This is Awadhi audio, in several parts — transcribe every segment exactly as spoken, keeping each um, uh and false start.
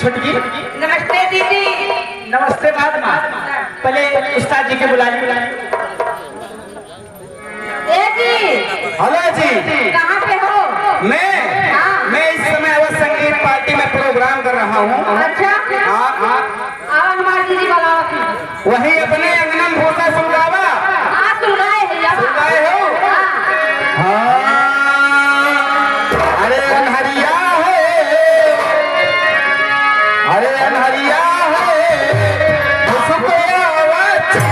छोटकी। नमस्ते दीदी। नमस्ते बाद में। पहले उस्ताद जी के बुला ली। ए जी। हेलो जी। कहाँ पे हो? मैं? हाँ। मैं इस समय अवध संगीत पार्टी में प्रोग्राम कर रहा हूँ। अच्छा। हाँ, हाँ। आवा हमारे दीदी बुलावा थी। वही अपने अंगनम भूसा सुलगावा। हाँ, सुलगाए है, या सुलगाए हो? हाँ। हाँ। अरे अनहरिया है, अरे अनहरिया है, भुसुकिया बच्ची।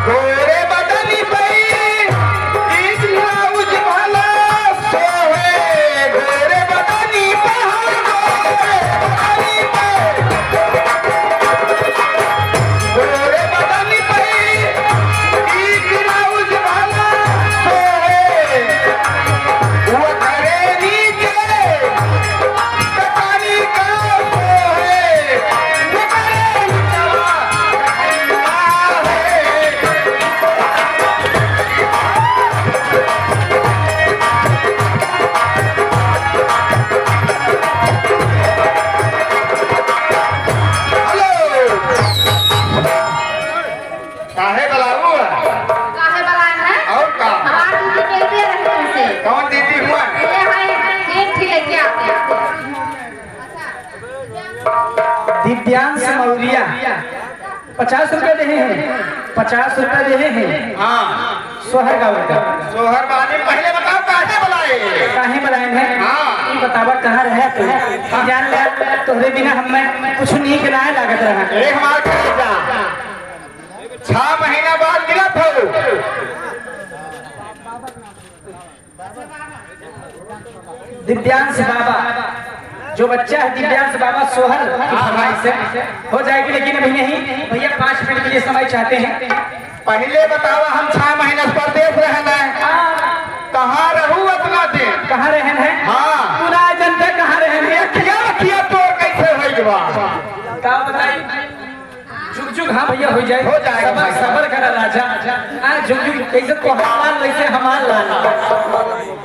गोरे बदनी पे ई ब्लाउज भला सोहे, गोरे बदनी पे, हाँ, गोरे बदनी पे, गोरे बदनी पे ई ब्लाउज भला सोहे, वो करे नीचे काहे बुलाऊ है? काहे बुलाए हैं? और का? हमार दीदी कैसे रहे तुमसे? कौन दीदी हुआ? ये है, एक ही लड़किया। दिव्यांश मौर्या, पचास रुपया देहे हैं, पचास रुपया देहे हैं। हाँ। सोहर गावे का। सोहर बानी पहले बताओ, काहे बुलाए? काहे बुलाए हैं? हाँ। ई बतावा, कहाँ रहे तू? हाँ। जान ले, तोहरे बिना हमें कुछ नीक ना लागत रहा। ए, हमार कलेजा। छह महीना बाद मिलत हो। दिव्यांश बाबा, जो बच्चा है दिव्यांश बाबा सोहर की फरमाइश से हो जाएगी, लेकिन अभी नहीं भैया, पाँच मिनट के लिए समय चाहते हैं। पहले बतावा, हम छह महीना से परदेस रहन है। हाँ। कहाँ रहू अतना दिन? कहाँ रहन है? हाँ। पूरा जनता कहाँ रहन है? अखिया, अखिया तोर कैसे होई बा? का बताई? जुग जुग, हाँ भैया, हो जाए। हो जाएगा सबर, भाई। सबर करा राजा। हाँ, जुग जुग, जैसे तोहार लाल, वैसे हमार लाल।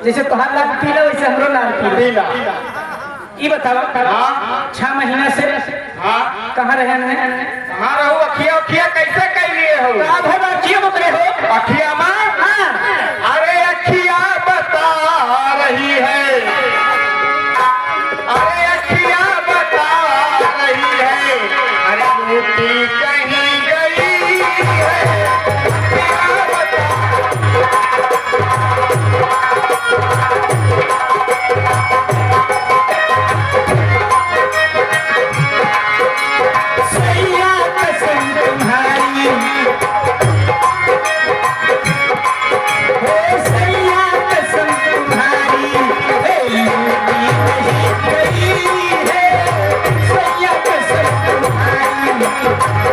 जैसे तोहार लाल पीला, वैसे हमरो लाल पीला। पीला। ई बतावा, हाँ। छह महीना से हाँ। कहाँ रहन है? कहाँ रहू? अखिया, अखिया कैसे कह लिए हो? का भर अखिया बतरे हो? अखिया माँ? हाँ। अरे अखिया बता रही है। अरे अखिया बता रही है, अरे लूटी कहीं गई है, अखिया बता। सैया कसम तुम्हारी, ओ सैया कसम तुम्हारी, ए लूटी नहीं गई है, सैया कसम तुम्हारी,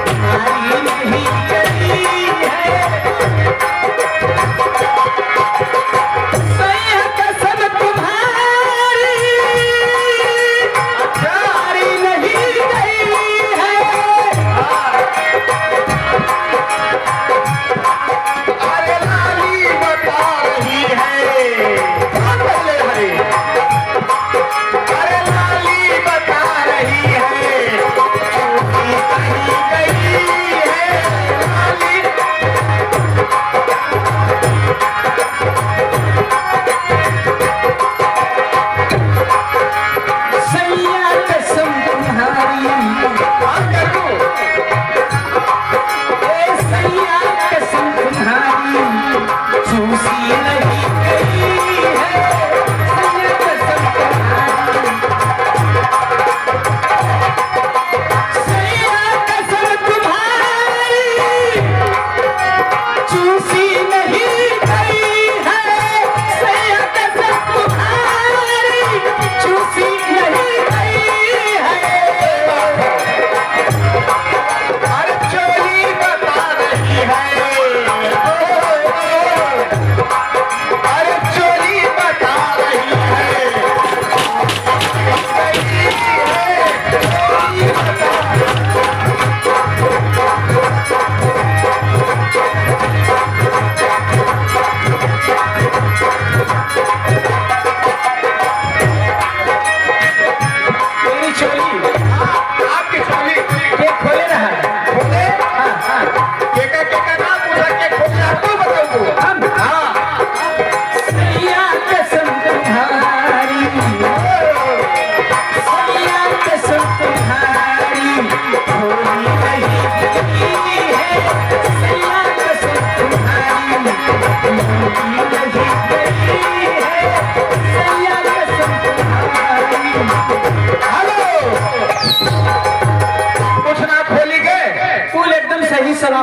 तुम्हारी नहीं गई है। सैया कसम तुम्हारी, तुम्हारी नहीं गई है। अरे लाली बता रही है, कौन पहले हरे? अरे लाली बता रही है, चूड़ी कहीं गई है।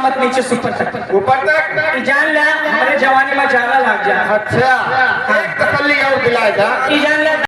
मत नीचे से ऊपर तक। ऊपर तक? ई जान ला, हमरे जवानी मा जाला लाग जा। अच्छा, एक तसल्ली और दिलाए जा। ई जान ला,